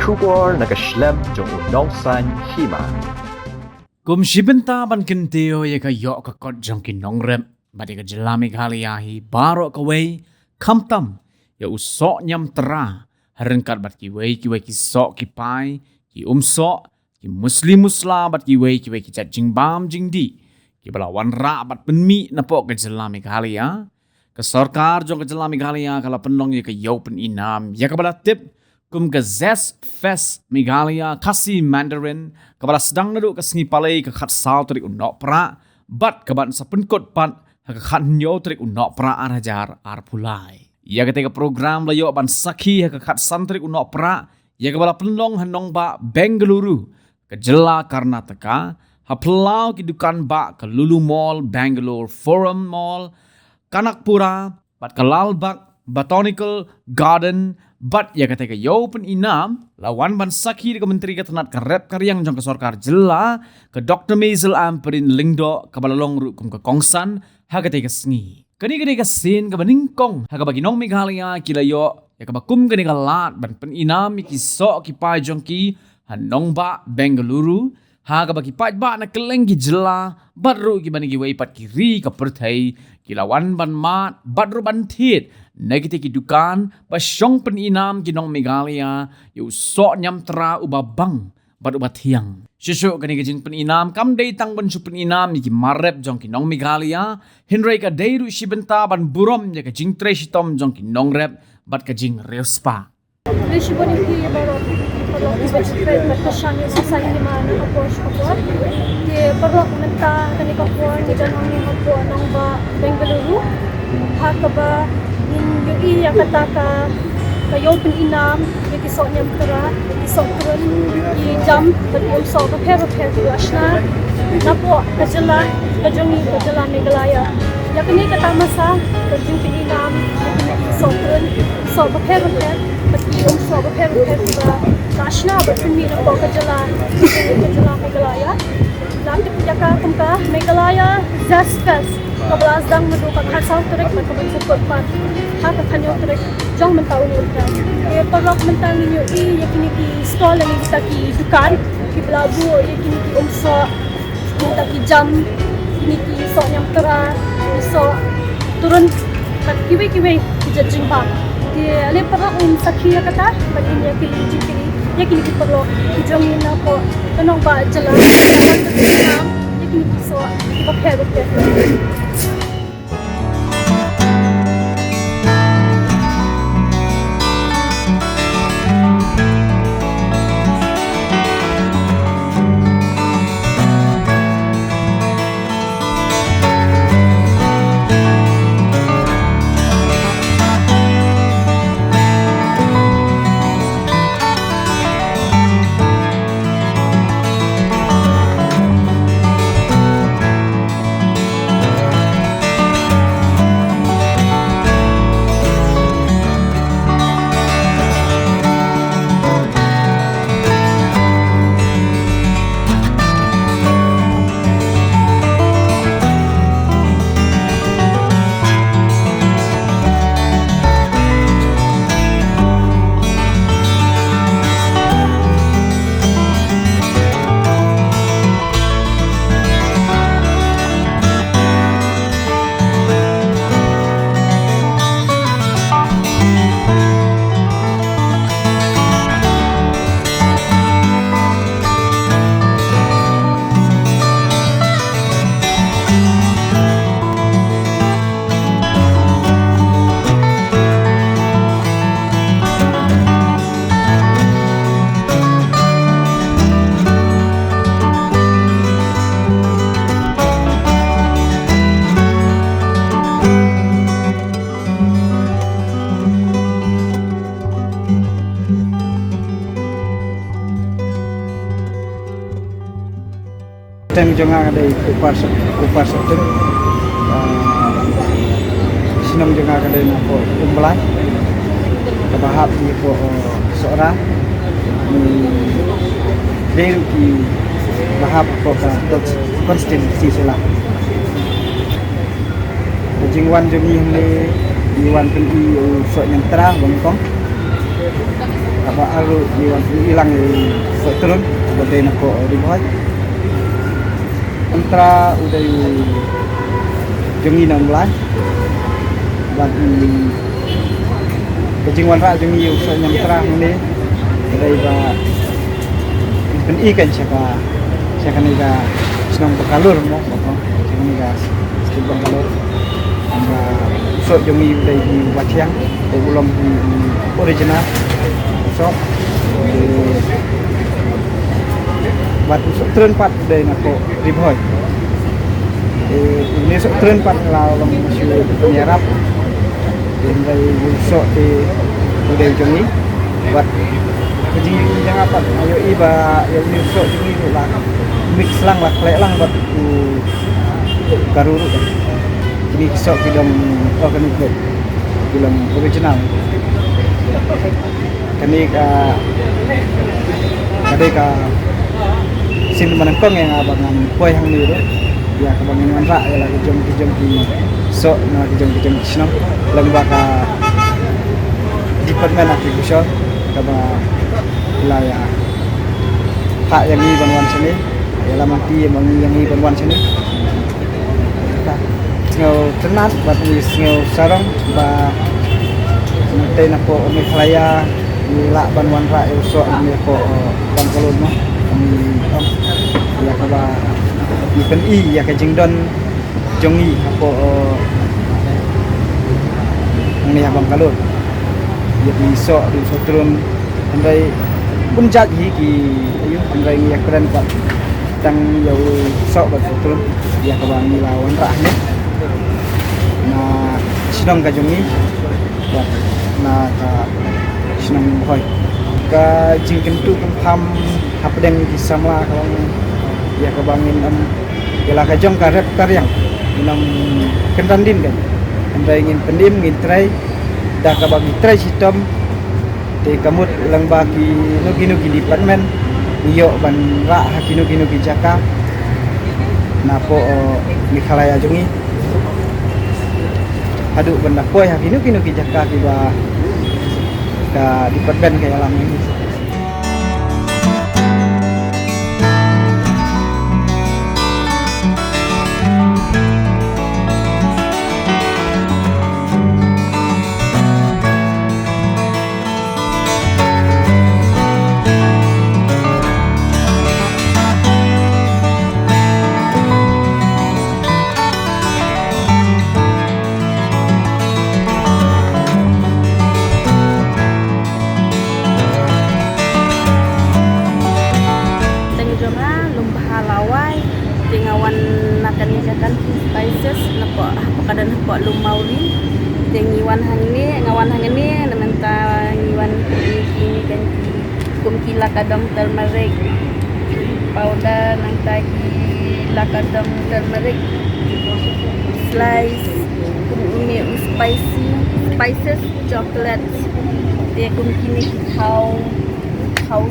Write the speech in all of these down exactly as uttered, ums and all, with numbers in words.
Khubor na ka shlem jong u nongsan hima. Kum shi bynta ban kyntiew ïa ka ïoh ka kot jong ki nongrep bad ïa ka jylla Meghalaya hi baroh kawei, khamtam ïa u soh ñiamtra ha ryngkat bad kiwei kiwei ki soh ki pai, ki umsoh, ki musli musla bad kiwei kiwei ki jait jingbam jingdih kiba la wanrah bad pynmih napoh ka jylla Meghalaya. Ka sorkar jong ka jylla Meghalaya ka la pynlong ïa ka ïew pyninam ïa kaba la tip kum ka Zest Fest Meghalaya Khasi Mandarin, kaba la sdang naduh ka sngi Palei ka khatsaw tarik u Nohprah bad kaban sa pynkut pat ha ka khathynñiew tarik u Nohprah ar hajar arphew lai. Ïa katei ka program la ïoh ban sakhi ha ka khatsan tarik u Nohprah ïa kaba la pynlong ha nongbah Bengaluru, ka jylla Karnataka, ha phyllaw ki dukan bah ka Lulu Mall, Bangalore Forum Mall, Kanakpura bad ka Lalbagh Botanical Garden. Bad ïa katei ka ïew pyninam la wan ban sakhi da ka Myntri ka tnat ka rep ka riang jong ka sorkar jylla, ka Doktor Maizel Ampareen Lyngdoh, kaba la long ruh kum ka kongsan ha katei ka sngi. Kane ka dei ka sien kaba nyngkong ha kaba ki nong Meghalaya ki la ïoh ïa kaba kum kane ka lad ban pyninam ïa ki soh ki pai jong ki ha nongbah Bengaluru, ha kaba ki paidbah na kylleng ki jylla bad ruh kiba na kiwei pat ki ri ka pyrthei ki la wan ban mad bad ruh ban thied na kitei ki dukan ba shong pyninam ki nong Meghalaya ïa u soh ñiamtra uba bang bad uba thiang. Shuh shuh kane ka jingpyninam kam dei tang ban shu pyninam ïa ki mar rep jong ki nong Meghalaya, hynrei ka dei ruh shi bynta ban burom ïa ka jingtrei shitom jong ki nongrep bad ka jingriewspah. Khublei shibun ïa phi baroh, baroh kiba ju peit bad kyrshan ïa u Nongsan Hima na ka por sha ka por. Te baroh mynta kane ka por ngi don hangne hapoh nongbah Bengaluru, ha kaba ngin ïohi ïa kata ka, ka ïew pyninam ïa ki soh ñiamtra, ki soh trun, ki jam bad ki umsoh bapher bapher kiba la shna napoh ka jylla ka jong ngi, ka jylla Meghalaya. Ïa kane ka tamasa ka jingpyninam ïa kine ki soh trun, soh bapher bapher bad ki umsoh bapher bapher kiba la shna bad pynmih napoh ka jylla, ka jylla Meghalaya. La tip ïa ka kum ka Meghalaya Zest Fest, kaba la sdang naduh ka khatsaw tarik bad kaban sa kut pat ha ka khathynñiew tarik jong mynta u Nohprah. Te paralok, mynta ngin ïohi ïa kine ki stall lane kita ki dukan kiba la buh ïa kine ki umsoh, kita ki jam, kine ki soh ñiamtra, ki soh trun bad kiwei kiwei ki jait jingbam. Te ale paralok, ngin sakhi ïa kata bad ngin ïa kylli jingkylli ïa kine ki paralok ki jong ngi napoh ka nongbah jylla, ïa kine ki soh kiba pher bapher. Kyrteng jong nga ka dei Kupar Sep-, Kupar Septem. Ah, shnong jong nga ka dei napoh Umblai. Kaba hap ngi poh, oh, Sohra. Ngi dei ruh kiba hap poh ka cons-, constituency Sohra. Ka jingwan jong ngi hangne, ngi wan pyni ïa u soh ñiamtra ba nyngkong. Ka Ba ar ruh ngi wan pyn-i lang ïa u sohtrun ba dei na poh Ri Bhoi. Mynta u dei u jong ngi na u Mlai. Bad, mm, ka jingwanrah jong ngi ïa u soh ñiamtra hangne ka dei ba pyn-i kan sha ka, sha kane ka shnong Bangalore mo, sha kane ka state Bangalore. Ba u soh jong ngi u dei hi u ba thiang, dei u long hi u original u soh. Bad u sohtrun pat u dei na poh Ri Bhoi. Une u sohtrun pat la long shu ïarap. Te hynrei u soh te u dei jong ngi. Bad ka jingïaid jong nga pat nga ïohi ba ïa une u soh jong ngi la mix lang, la khleh lang bad u karu ruh. Kine ki soh ki dang organic, ki long original. Kane ka, ka dei ka sien ba nyngkong ïa nga ba ngan poi hangne ruh ïa kaba ngin wanrah ïa la ki jong ki jong ki soh na ki jong ki jong ki shnong, lyngba ka Department Agriculture kaba la ïa phah ïa ngi ban wan shane, ïa la mynta ïa ngi ban wan shane. Sngewtynnat bad ngi sngewsarong ba nangtei na poh Meghalaya ngi lah ban wanrah ïa u soh hangne hapoh Bangalore mo. Ngi ong ïa kaba ngi pyni ïa ka jingdon jong ngi hapoh hangne ha Bangalore. Ïa ki soh, ki sohtrun, hynrei bun jait hi ki, ïa u, hynrei ngi ïa kren pat tang ïa u soh bad sohtrun ïa kaba ngi la wanrah hangne na shnong ka jong ngi bad na ka shnong Bhoi. Ka jingkyntu kynpham hapdeng ki samla ka long ïa kaba ngin ym, ïa la ka jong ka rep ka riang ngin ym kynran dien ka. Hynrei ngin pynim, ngin trei da kaba ngi trei shitom. Te ka mut lyngba kino kino ki department ngi ïoh ban rah ha kino kino ki jaka na poh Meghalaya jong ngi. Haduh ban da poi ha kino kino ki jaka kiba ka department ka ïalam ïa ngi. Teng jong nga Lumbha Lawai, te nga wan na kane ka Country Spices, na poh, hapoh ka don hapoh Lum Mawri. Te ngi wan hangne, nga wan hangne, na mynta ngi wan kine, kine kan ki, kum ki la ka dong turmeric powder, nangta ki la ka dong turmeric slice, kum une u spicy, spices, chocolate. Te kum kine ki thaw, thaw,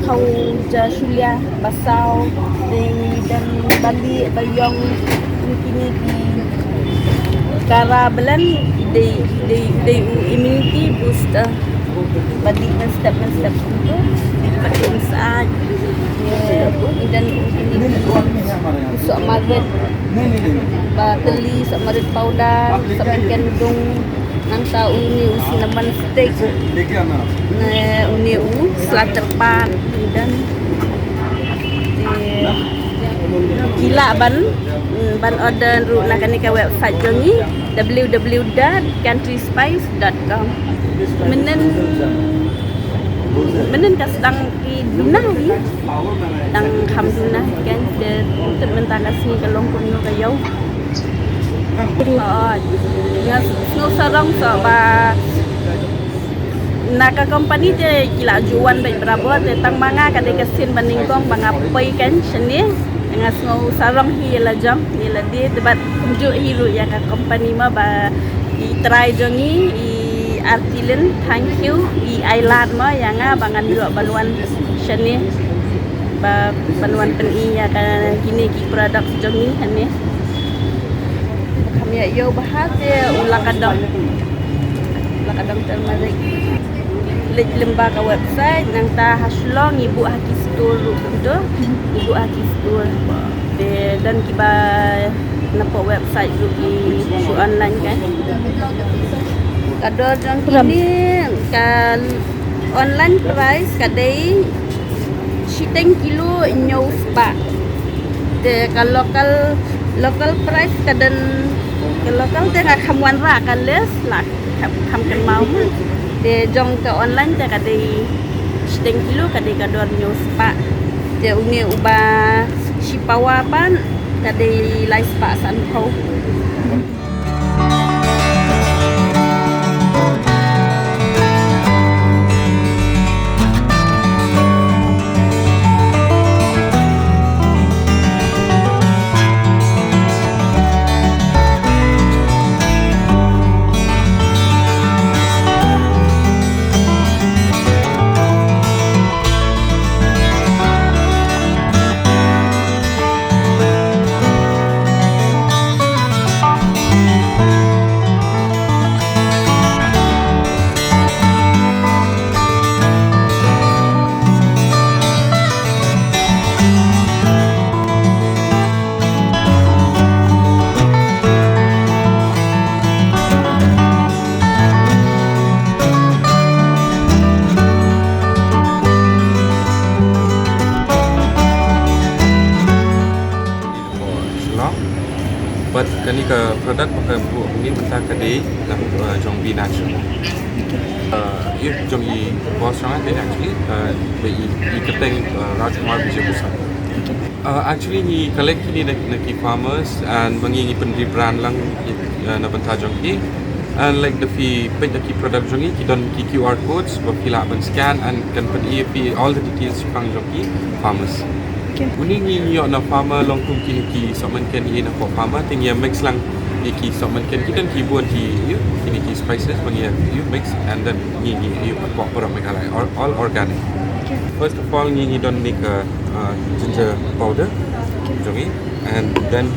thaw ja shulia, ba saw, te ngi don bali, ba ïong, kum kine ki kara belen, dei, dei, dei u immunity booster. Ba dih mynstep mynstep kumto, ba dih mynstep. Ïa, ngi don kum kine ki soh marit, ba tylli, soh marit powder, soh pynken dung. Nangta une u cinnamon stick, ne une u sla tyrpad, ngi don. Te ki lah ban, mm, ban order ruh na kane ka website jong ngi, w w w dot country spice dot com. Mynnin, mynnin ka sdang ki duna hi. Dang kham duna hi kan, te tip mynta ka sngi ka long kumno ka ïew. Oh, nga sngewsarong shuh ba na ka company te ki la ju wan beit barabor, te tang ma nga ka dei ka sien ba nyngkong ba nga poi kan shane. Nga sngewsarong hi ïa la jong, ïa lade, te bad kumjuh hi ruh ïa ka company mo ba i trai jong ngi, i Artilin, thank you, i ai lad mo ïa nga ba ngan ïoh ban wan shane, ba ban wan pyni ïa ka, kine ki product jong ngi hangne. Kham ïa ïew bha te u la ka dong, la ka dong turmeric. Leit lyngba ka website, nangta ha Shillong ngi buh ha ki store ruh kumto. Ngi buh ha ki store. Te don kiba napoh website ruh ki shu online kan. Ka dor jong kine ka online price ka dei shiteng kilo hynñiew spah. Te ka local, local price ka don, ka local te nga kham wanrah ka list la, kham, kham kynmaw mo. Te jong ka online te ka dei shiteng kilo ka dei ka dor hynñiew spah. Te une uba shi pawa pat ka dei lai spah sanphew. Shillong. But kane ka product ba ka buh hangne mynta ka dei na, uh, jong B Natural. Uh, ïa jong i boss jong nga te actually, uh, ba i, i kyrteng, uh, Rajkumar Vijayabhushan. Uh, actually ngi collect kine na, na ki farmers and ma ngi ngi pyn rebrand lang, uh, na bynta jong ki. And like da phi peit da ki product jong ngi, ki don ki Q R codes ba phi lah ban scan and kan pyni ïa phi all the details shaphang jong ki farmers. Okay. Une ngi ngi ïoh na farmer long kum kine ki sohmynken, ïa na pdeng farmer te ngi ïa mix lang ïa ki sohmynken, ki don ki bun ki, ïa kine ki spices ba ngi ïa, ïa mix and then ngi ngi ïa pynpoi baroh Meghalaya, all, all organic. Okay. First of all ngi ngi don ne ka, uh, ginger powder. Okay. Jong ngi, and then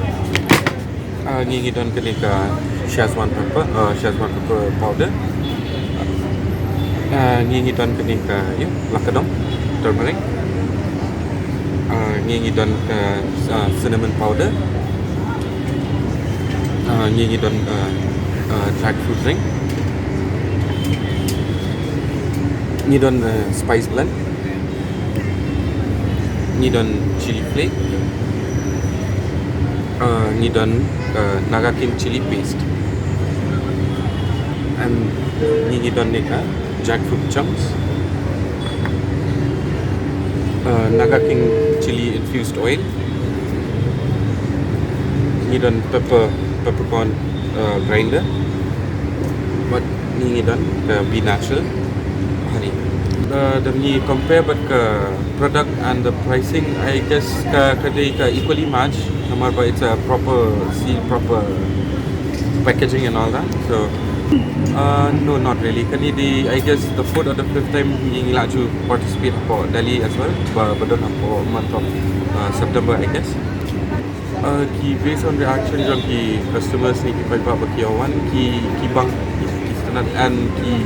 Ah, ngi ngi don kane ka Szechuan pepper, ah, Szechuan pepper powder. Ah, ngi ngi don kane ka, ïa, la ka dong, turmeric. Ah, ngi ngi don ka, ah, cinnamon powder. Ah, ngi ngi don, ah, ah, jackfruit ring. Ngi don, ah, spice blend. Ngi don chili flake. Uh, ngi don, uh, Naga King chili paste. And ngi ngi don ne ka jackfruit chunks. Uh, Naga King chili infused oil. Ngi don pepper, peppercorn, uh, grinder. Bad ngi ngi don ka B Natural honey. Uh, da ngi compare bad ka product and the pricing, I guess ka, ka dei ka equally match. Namar ba it's a proper seal, proper packaging and all that. So, uh, no, not really. Kane dei, I guess, the fourth or the fifth time ngi ngi la ju participate hapoh Delhi as well. Ba, ba don hapoh month of, uh, September, I guess. Uh, ki based on reaction jong ki customers ne ki paidbah ba ki wan, ki, ki bang, ki, ki sngewtynnat and ki,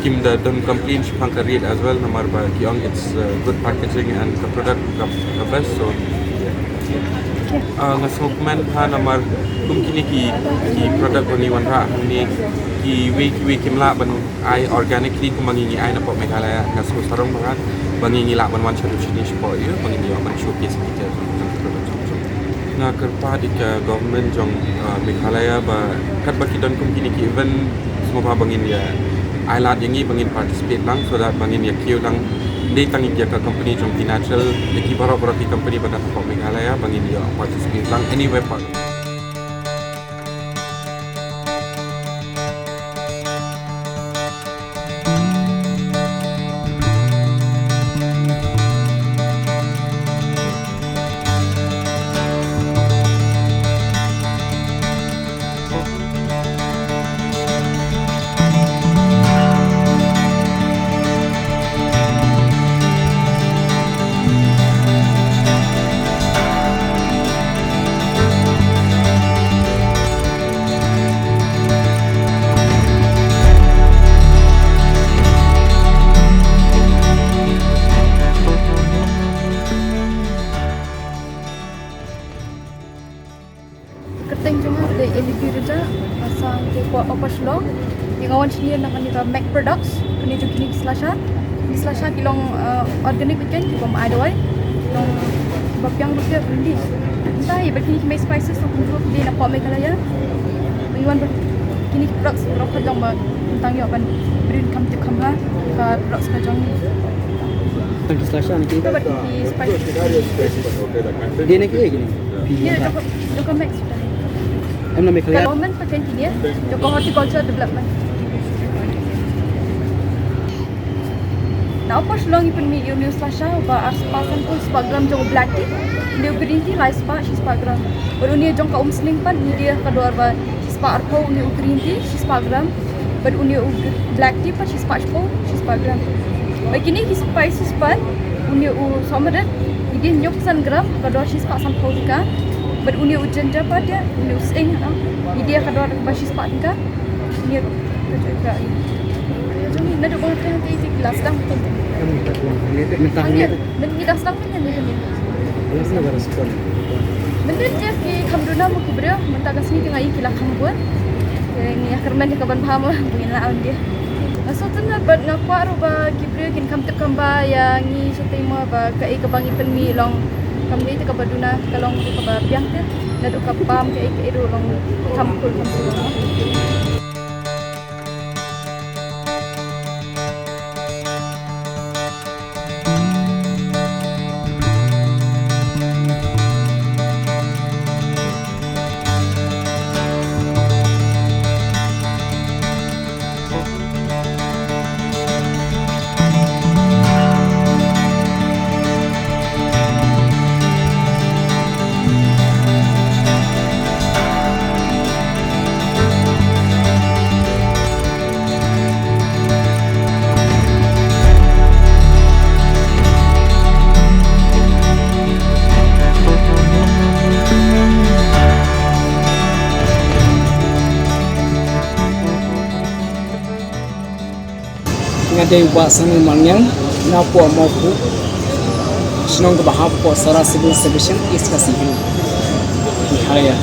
kim da don complain shaphang ka rate as well, namar ba ki ong it's, uh, good packaging and the product ka, ka best, so yeah. Uh, nga sngewkmen ha namar kum kine ki, ki product ba ngi wanrah hangne kiwei kiwei kim lah ban ai organically kumba ngi ngi ai napoh Meghalaya. Nga sngewsarong bha ba ngi ngi lah ban wan shaduh shane shapoh ïa ba ngi ngi ïoh ban showcase ïa ki product jong ngi. Nga kyrpad ïa ka government jong, uh, Meghalaya ba katba ki don kum kine ki event sngewbha ba ngin ïa ai lad ïa ngi ba ngin participate lang so that ba ngin ïa kiew lang. Ym dei tang ïa ka company jong B Natural, ïa ki baroh baroh ki company ba don hapoh Meghalaya ba ngin ïa participate lang anywhere part. Nga wan shane na kane ka Mac Products, kane jong kine ki slasha. Ki slasha ki long, uh, organic weekend, ki bym ai dawai. Long ba biang ruh ki green tea. Mynta ïa ba kine ki mix spices, to kumjuh ki dei na pop Meghalaya. Ba ïa wan ba kine ki products, ba khot long ba tang ïoh ban bring kam tip kam ha ka products ka jong ngi. Tang ki slasha ne ki. Ba kine ki spices. Dei na ki, eh, kine. Ïa, jong ka, jong ka Max. Em na Meghalaya. Government pa ken kine, jong ka horticulture development. Na u por Shillong ngi pynmih ïa une u slasha uba ar spah san phew spah gram jong u black tea, une u green tea lai spah shi spah gram. Bad une jong ka Umsning pat ngi die ha ka dor ba shi spah arphew une u green tea shi spah gram. Bad une u black tea pat shi spah shiphew shi spah gram. Bad kine ki spices pat, une u sohmarit ngi die hynñiew san gram ha ka dor shi spah sanphew tyngka. Bad une u ginger pat, une u sying, ha, ngi die ha ka dor ba shi spah tyngka. Ngi ka jong ka. Jong ngi naduh ba nga kren te ki la sdang. Mynta ngi, mynta ngi la sdang. Mynta ki kham duna mo ki briew, mynta ka sngi te nga i ki la kham bun. Te ngi ïa kyrmen ïa ka ban bha mo, ngin la wan de. Nga sngewthuh bad nga kwah ruh ba ki briew kin kham tip kham bha ïa ngi shatei mo ba kaei kaba ngi pynmih long kam dei te kaba duna, ka long ruh kaba biang te. Naduh ka bam kaei kaei ruh long kham cool kham cool. Nga dei u Bah Sangni Malngiang, na poh Mawphuh, shnong kaba hap poh Sara Civil Station, East Khasi Hills, Meghalaya.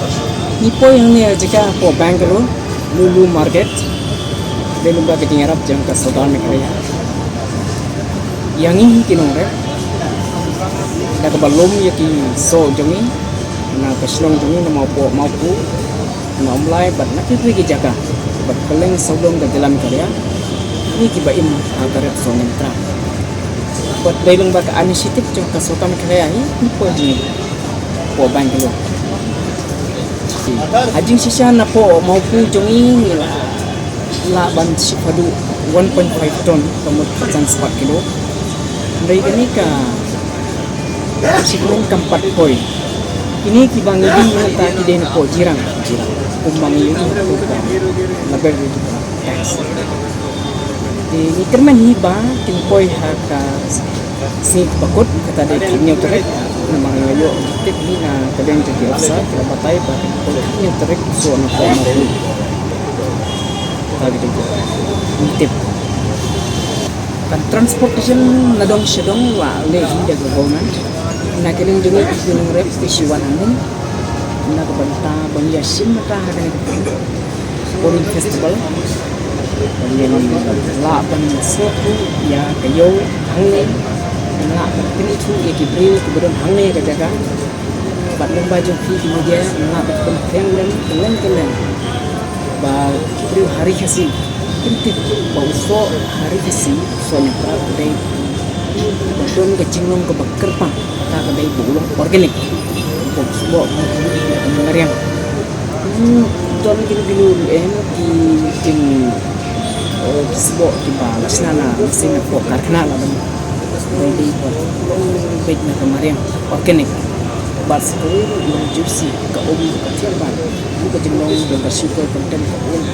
Ngi poi hangne ha jaka poh Bangalore, Lulu Market, dei lyngba ka jingïarap jong ka Sorkar Meghalaya. Ïa ngi hi ki nongrep, da kaba lum ïa ki soh jong ngi na ka shnong jong ngi, na Mawphuh, Mawphuh, na Umlai bad na kiwei ki jaka bad kylleng sawdong ka jylla Meghalaya, ngi kiba im ha ka rep soh niamtra. Bad dei lyngba ka initiative jong ka Sorkar Meghalaya hi ngi poi hangne poh Bangalore. Ha jingshisha na poh Mawphuh jong ngi ngi lah ban ship haduh one point five ton, ka mut khatsan spah kilo. Hynrei kane ka shipment kam pat poi. Kine kiba ngi die mynta ki dei na poh Jirang, Jirang. Kumba ngi ïohi ha ka label ruh ka tax. Te ngi kyrmen hi ba kin poi ha ka sngi kaba kut, kata dei ka hynñiew tarik. Namar nga ïoh tip hi na ka liang jong ki officer, ki la batai ba kin poi ka hynñiew tarik, so na poh Mawphuh. Kata ka dei ka tip. Ka transportation nadong shadong la leh hi da ka government. Na ka liang jong ngi ki nongrep ki shu wan hangne. Na ka bynta ban ïa shim bynta ha kane ka Odin Festival. Ngin lah ban sngewthuh ïa ka ïew hangne. Ngin lah ban pynithuh ïa ki briew kiba don hangne ka jaka. Bad lyngba jong phi ki media ngin lah ban pynphriang lem kylleng kylleng ba ki briew ha Ri Khasi kin tip ba u soh ha Ri Khasi, u soh niamtra u dei ba don ka jinglong kaba kyrpang, kata ka dei ba u long organic. Ba u sboh ba u dei ba mariang. Hmm, don kino kino ruh em ki jing, eh, ki sboh kiba la shna na machine, na poh karkhana la bam. Dei dei ba u beit na ka mariang organic. Bad sa kawei ruh u long juicy, ka um ka thiang bha. Ka jinglong jong ka sugar content ka um.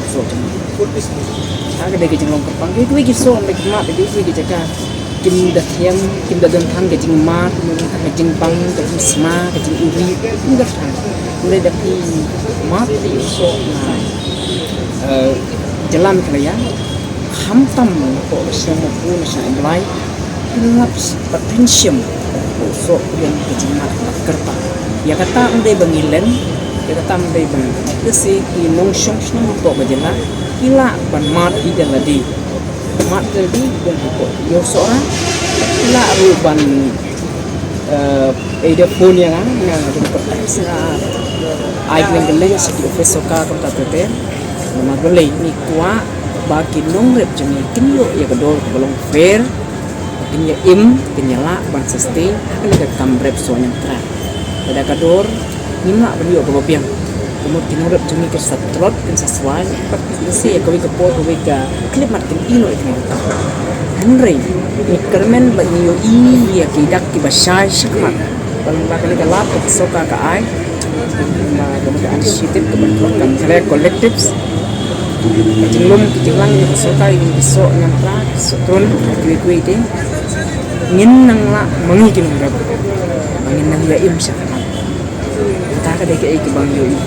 So jong ha ka dei ka jinglong kyrpang. Kiwei ki soh, kiwei ki mad, kiwei ki jaka kim da thiang, kim da don than ka jingmad, ka jingbang, ka jingsma, ka jinguri, kim da than. Hynrei da ki mad ki soh na, eh, jylla Meghalaya, khamtam na poh ka shnong Mawphuh, na shnong Umlai, ki lap potassium, u soh u don ka jingmad kaba kyrpang. Ïa kata ym dei ba ngi len, Ka tam dei ban, te shi ki nongshong shnong hapoh ka jylla ki lah ban mad ïa lade. Mad ïa lade ban hapoh ïa u Sohra. Ki lah ruh ban, eh, ai da phone ïa nga, nga ruh ka ai sa ai kylleng kylleng sha ki office sorkar kumta ter ter. Namar balei? Ngi kwah ba ki nongrep jong ngi kin ïoh ïa ka dor kaba long fair, kin ïa im, kin ïa lah ban sustain ha kane ka kam rep soh ñiamtra. Lada ka dor ngim lah ban ïoh kaba biang, ka mut ki nongrep jong ngi kin sa tlot, kin sa swai, bad kin sa ïa kawei ka por kawei ka khyllipmat kin ïehnoh ïa kane ka kam. Hynrei ngi kyrmen ba ngi ïohi ïa ki dak kiba shai shakhmat. Ba lyngba kane ka lad ka sorkar ka ai, ba ka mut ka initiative kaba ka kren collectives, ka jinglum ka jinglang ka sorkar ïa ki soh ñiamtra, ki soh trun, kiwei kiwei te. Ngin nang lah ma ngi ki nongrep ba ngin nang ïa im shakhmat. Kata ka dei kaei kaba ngi ïohi.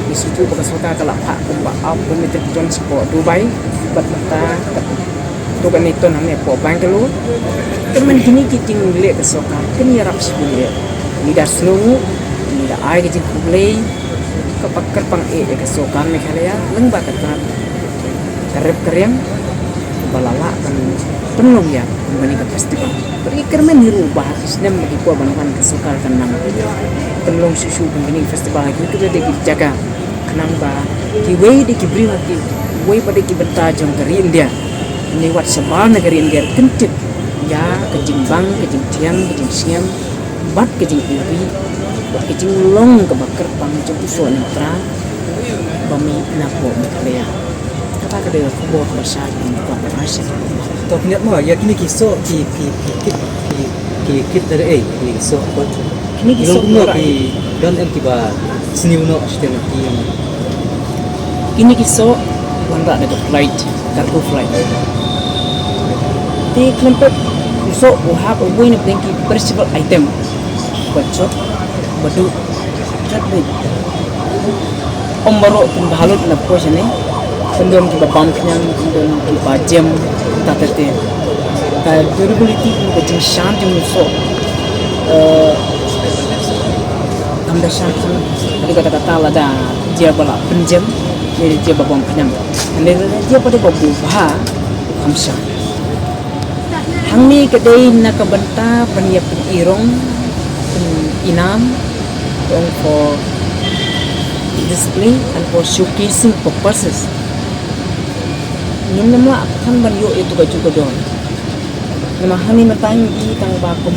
Ngi sngewthuh ba ka sorkar ka la phah kumba arphew metric ton shapoh Dubai, bad mynta ka to kane ton hangne hapoh Bangalore. Te mynta kine ki jingleh ka sorkar kin ïarap shibun eh. Ngi da sngewnguh, ngi da ai ka jingkhublei kaba kyrpang eh ïa ka sorkar Meghalaya lyngba kata ka rep ka riang ba la lah ban pynlong ïa kane ka festival. Bad ngi kyrmen hi ruh ba ha ki snem ba ki por ban wan ka sorkar kan nang pynlong shuh shuh kane ka festival ha kiwei kiwei de ki jaka. Khnang ba kiwei de ki briew ha kiwei pat de ki bynta jong ka ri India, ne wat shabar na ka ri India, kin tip ïa ka jingbang, ka jingthiang, ka jingsngiam, bad ka jingïohi, bad ka jinglong kaba kyrpang jong u soh ñiamtra ba mih napoh Meghalaya. Kata ka dei ka khubor kaba shai kaba ngi kwah ban ai sha phi. To pynïap mo ïa kine ki soh ki, ki, ki kit, ki, ki kit da ei, kine ki soh, kine ki soh kumno, ki don em kiba sniew noh shiteng ki. Kine ki soh wanrah da ka flight, cargo flight. Te khlem pep u soh u hap uwei na pdeng ki perishable item. Ba jot, ba duh, jot beit. Ym baroh kin bha lut na poi shane. Kin don kiba bam khñiang, kin don kiba jem, ta te te. Ka durability, ka jingshan jong u soh, eh, kam da shan kham. Hynrei kata kata lada jia ba la pynjem, ne jia ba bam khñiang. Hynrei lada jia ba dei ba bha, kam shan. Hangne ka dei na ka bynta ban ïa pynurong, pynïainam, ong for display and for showcasing purposes. Ngin ym lah tang ban ïoh ïa tu ka juh ka dor. Namar hangne mynta ngi tang ba kum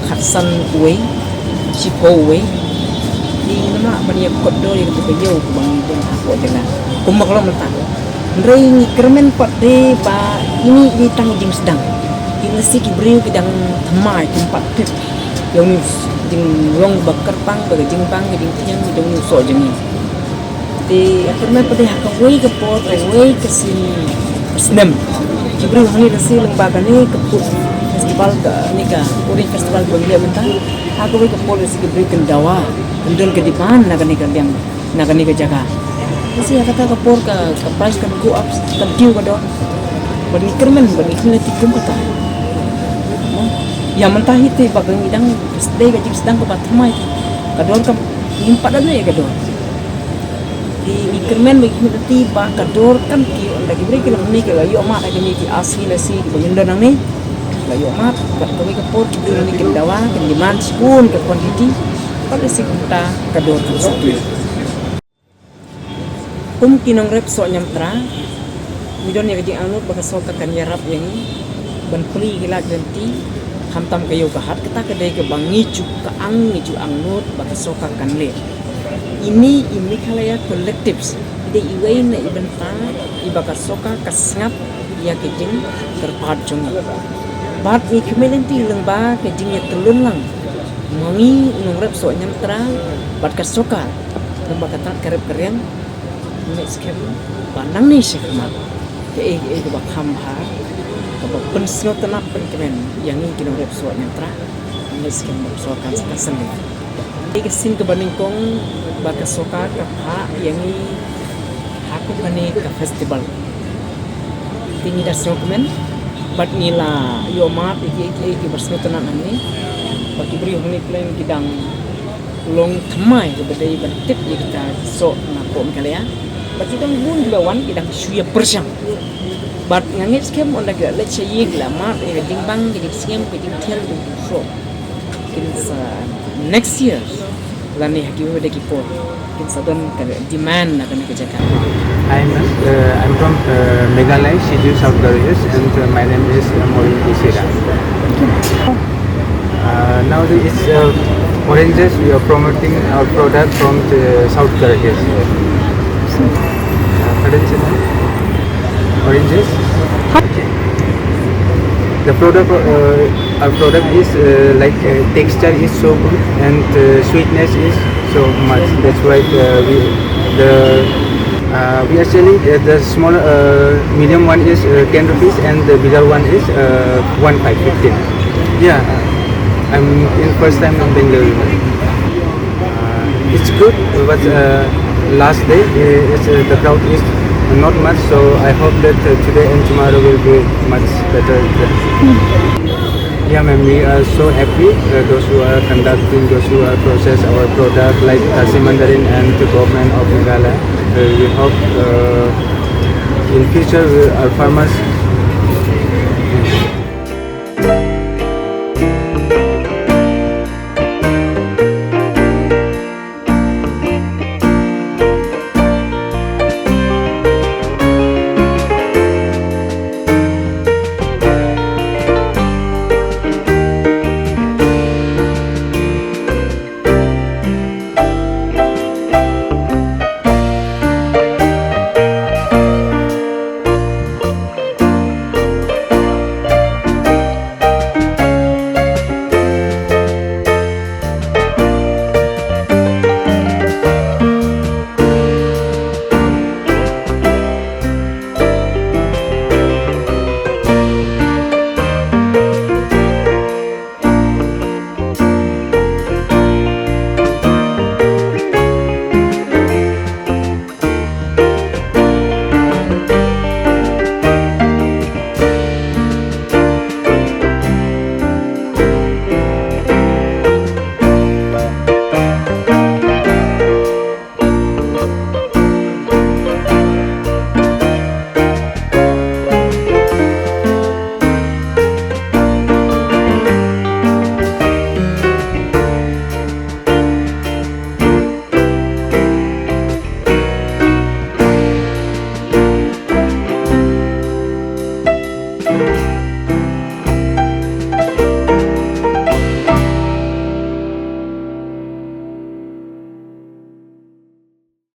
khatsan uwei, shiphew uwei. Ngi ym lah ban ïa kot dor ïa katu ka ïew kaba ngi don hapoh jaka. Kumba ka long mynta. Hynrei ngi kyrmen pat de ba ine i dei tang i jingsdang. Ki lehse ki briew ki dang thymmai, kim pat tip ïa une u jinglong ba kyrpang, ba ka jingbang, ka jingthiang jong une u soh jong ngi. Te kyrmen pat de ha kawei ka por, kawei ka sien, ka snem, ki briew hangne lehse lyngba kane ka food festival, kane ka food festival kaba ngi leh mynta. Ha kawei ka por lehse ki briew kin dawa, kin don ka demand na kane ka liang, na kane ka jaka. Lehse ha kata ka por ka, ka price kan go up, kan kiew ka dor. Bad ngi kyrmen, bad ngi kyrmen lehse kum kata. Ïa mynta hi te ba ka ngi dang dei ka jingsdang kaba thymmai te, ka dor kam, ngim pat da leh ïa ka dor. Te ngi kyrmen ba ngi kyrmen te ba ka dor kan kiew, ynda ki briew ki la, ki la ïoh mad ha kine ki R C lehse kiba ngin don hangne. La ïoh mad, bad kawei ka por ki briew hangne kin dawa, kin demand shibun ka quantity. Bad lehse kumta ka dor kan sa kiew. Kum ki nongrep soh ñiamtra, ngi don ïa ka jingangnud ba ka sorkar kan ïarap ïa ngi ban plie ïa ki lad lynti, khamtam ka ïew ka hat, kata ka dei kaba ngi ju ka ang, ngi ju angnud ba ka sorkar kan leh. Ine i Meghalaya Collectives i dei iwei na i bynta iba ka sorkar ka sngap ïa ka jingkyrpad jong ngi. Bad ngi khmih lynti lyngba ka jingïatyllun lang ma ngi u nongrep soh ñiamtra bad ka sorkar lyngba ka tnat ka rep ka riang. Ngi ngeit skhem ba nangne shakhmat kaei kaei kaba kham bha, kaba pynsngewtynnat pynkmen ïa ngi ki nongrep soh ñiamtra, ngi ngeit skhem ba ka sorkar kan sngewtynnat. Dei ka sien kaba nyngkong ba ka sorkar ka phah ïa ngi ha kum kane ka festival. Te ngi da sngewkmen bad ngi la ïoh map ïa kiei kiei kiba sngewtynnat hangne. Ba ki briew hangne khlem ki dang Long thymmai kaba dei ban tip ïa kita soh na pdeng Meghalaya. Bad ki dang bun kiba wan ki dang shu ïa pyrshang. Bad nga ngeit skhem ynda ki la leit sha ïing ki la mad ïa ka jingbang, ka jingsngem, ka jingthiah, ka jingsoh. Kin sa next year lane ha kiwei de ki por kin sa don ka demand na kane ka jaka. Hi, ma'am. Uh, I'm from uh, Meghalaya, Sijuh, South Garo Hills, and uh, my name is uh, Maureen Isira. Uh, nowadays, it's uh, oranges. We are promoting our product from the South Garo Hills. Uh, pardon, sir? Oranges. The product, uh, our product is uh, like uh, texture is so good and uh, sweetness is so much. That's why uh, we the uh, we are selling uh, the small uh, medium one is uh, ten rupees and the bigger one is uh, one five fifteen. Yeah, I'm in first time in Bengaluru. Uh, it's good, but uh, last day uh, it's, uh, the crowd is not much, so I hope that uh, today and tomorrow will be much better. Yeah, ma'am, we are so happy. Uh, those who are conducting, those who are process our product like Khasi Mandarin and the government of Meghalaya. Uh, we hope uh, in future we, our farmers